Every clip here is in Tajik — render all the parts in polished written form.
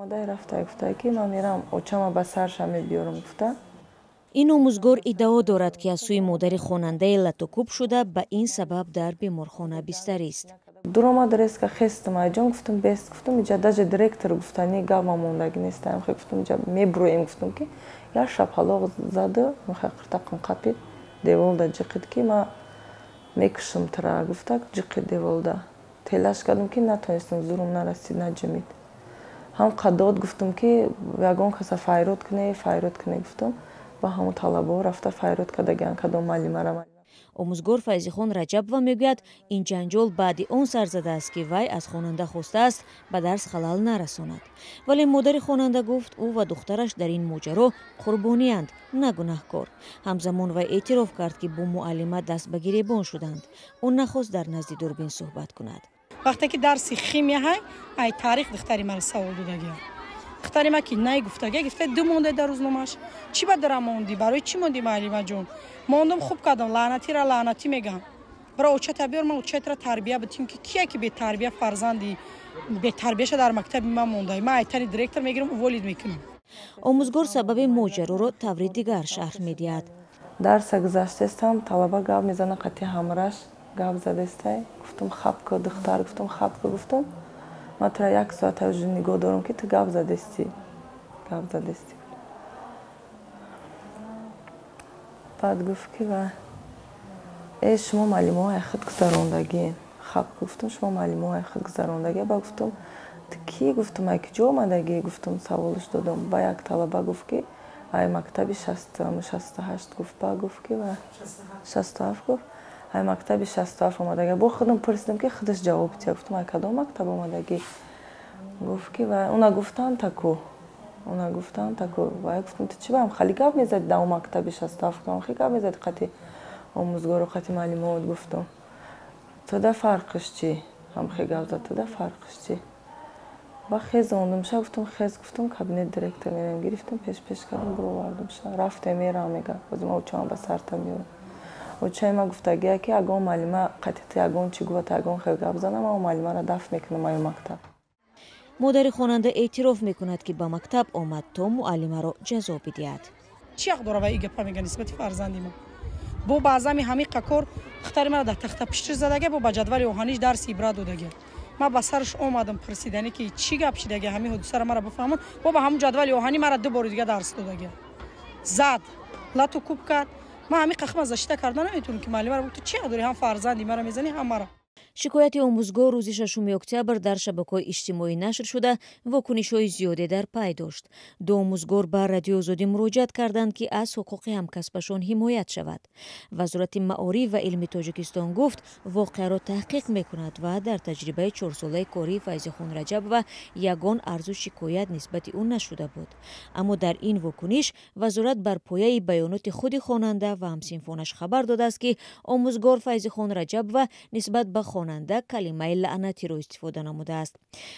Буромадай рафта, гуфта ки ман мерам очама ба сарша мебиёрам, гуфта. Ин омӯзгор иддао дорад, ки аз сӯи модари хонандаи латукӯб шуда, ба ин сабаб дар беморхона бистарист. Дуромад, резко хестам, айҷон гуфтам, бест гуфтам, иҷа даже директор гуфтани гапма мондагӣ нестам. Хе гуфтам, иҷа мебуроем, гуфтам, ки як шапалоқ заду мехе қиртақам қапид, деволда ҷиқид, ки ма мекушам тра, гуфта, ҷиқид деволда. Телаш кардам, ки натонистам, зурум нарасид, наҷамид. Ҳам қадод гуфтам, ки ягон каса файрод куне, файрод куне, гуфтам. Ба ҳамон талабаҳо рафта файрод кардагиан кадом муаллимара. Омӯзгор Файзихон Раҷабова мегӯяд, ин ҷанҷол баъди он сар задааст, ки вай аз хонанда хостааст ба дарс халал нарасонад. Вале модари хонанда гуфт, ӯ ва духтараш дар ин моҷаро қурбониянд, на гунаҳкор. Ҳамзамон вай эътироф кард, ки бо муаллима даст ба гиребон шуданд. Ӯ нахост дар назди дурбин суҳбат кунад. Вақте ки дарси химия ҳай, ай таърих духтари мара савол додагиам. Духтари ма ки най гуфтага, гуфта ду монда дар рӯзномааш. Чӣ ба дара монди? Барои чӣ монди, муаллимаҷон? Мондум, хуб кардам, лаънатира лаънатӣ мегам. Бара очата биёр, ман очатра тарбия битим, ки кия ки бетарбия фарзанди бетарбияша дар мактаби ман монда. Ман айтани директор мегирам, уволить мекунам. Омӯзгор сабаби моҷароро таври дигар шарҳ медиҳад. Дарса гузаштестам, талаба гап мезана, қати ҳамраш гап задестай. Гуфтам, хап ку, духтар, гуфтам, хап ку, гуфтам. Ман тура як соат уже нигоҳ дорам, ки ту гап задестӣ. Гап задестӣ. Баъд гуфт, ки ва э шумо муаллимоҳои худ гузарондагӣ. Хап, гуфтам, шумо муаллимоҳои худ гузарондагӣ. Ба гуфтам, ту кӣ, гуфтам, ай куҷо омадагӣ, гуфтам, саволш додам. Ба як талаба гуфт, ки ай мактаби 68 гуфт, ба гуфт, ки ва 67 гуфт, ай мактаби 67 омадагӣ. Бо худам пурсидам, ки худаш ҷавоб диҳад. Гуфтам, ай кадом мактаб омадагӣ? Гуфт, ки ва уна гуфтан таку. Уна гуфтан таку. Ва гуфтам, ту чӣ ба ҳам хали гап мезадӣ дар он мактаби 67? Гуфтам, хи гап мезадӣ қати омӯзгору қати муаллимот, гуфтам. Туда фарқиш чӣ? Ҳам хи гап зад, туда фарқиш чӣ? Ба хез ондум ша, гуфтам, хез, гуфтам, кабинет директор мерам, гирифтам, пеш пеш кардам, буровардам ша. Рафтем, мерам, мега. Боз ма очаам ба сарта меёрам. Очаи ма гуфтагия, ки ягон муаллима қати ту ягон чӣ гуфт, ягон хел гап занам, ман муаллимаро дафт мекунам аю мактаб. Модари хонанда эътироф мекунад, ки ба мактаб омад, то муаллимаро ҷазо бидиҳад. Чӣ ҳақ дора ва и гапа мега нисбати фарзанди ма? Бо баъзами ҳамиқа кор духтари мара дар тахта пиштир задага, бо ба ҷадвали оҳаниш дарси ибрат додага. Ман ба сараш омадам пурсидане, ки чӣ гап шидаги, ҳамин ҳодисаро мара бифаҳмон. Бо ба ҳамун ҷадвали оҳанӣ мара ду бори дига дарс додага. Зад, лату кӯб кард. Ман ҳамин қахма защита карда наметавонам, ки муаллимаро гуфт, ту чӣ ҳақ дорӣ, ҳам фарзанди мара мезанӣ, ҳам мара. Шикояти омӯзгор рӯзи 6 октябр дар шабакаҳои иҷтимоӣ нашр шуда, вокунишҳои зиёде дар пай дошт. Ду омӯзгор ба Радиои Озодӣ муроҷиат карданд, ки аз ҳуқуқи ҳамкасбашон ҳимоят шавад. Вазорати маориф ва илми Тоҷикистон гуфт, воқеаро таҳқиқ мекунад ва дар таҷрибаи чорсолаи кории Файзихон Раҷабова ягон арзу шикоят нисбати ӯ нашуда буд. Аммо дар ин вокуниш вазорат бар пояи баёноти худи хонанда ва ҳамсинфонаш хабар додааст, ки омӯзгор Файзихон Раҷабова нисбат ба хонанда калимаи лаънатиро истифода намудааст.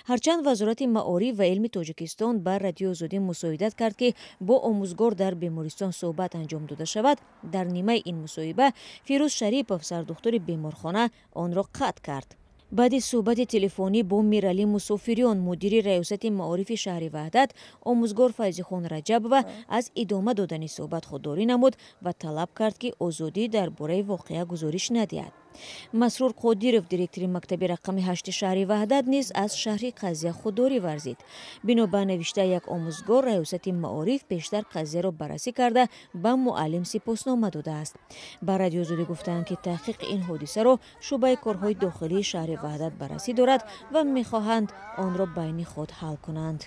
Ҳарчанд Вазорати маориф ва илми Тоҷикистон ба Радиои Озодӣ мусоидат кард, ки бо омӯзгор дар бемористон суҳбат анҷом дода шавад, дар нимаи ин мусоҳиба Фирӯз Шарипов, сардухтури беморхона, онро қатъ кард. Баъди суҳбати телефонӣ бо Миралӣ Мусофириён, мудири раёсати маорифи шаҳри Ваҳдат, омӯзгор Файзихон Раҷабова аз идома додани суҳбат худдорӣ намуд ва талаб кард, ки Озодӣ дар бораи воқеа гузориш надиҳад. Масрур Қодиров, директори мактаби рақами 8-и шаҳри Ваҳдат, низ аз шарҳи қазия худдорӣ варзид. Бино ба навиштаи як омӯзгор, раёсати маориф пештар қазияро баррасӣ карда, ба муаллим сипоснома додааст. Ба Радиои Озодӣ гуфтаанд, ки таҳқиқи ин ҳодисаро шӯъбаи корҳои дохилии шаҳри Ваҳдат баррасӣ дорад ва мехоҳанд онро байни худ ҳал кунанд.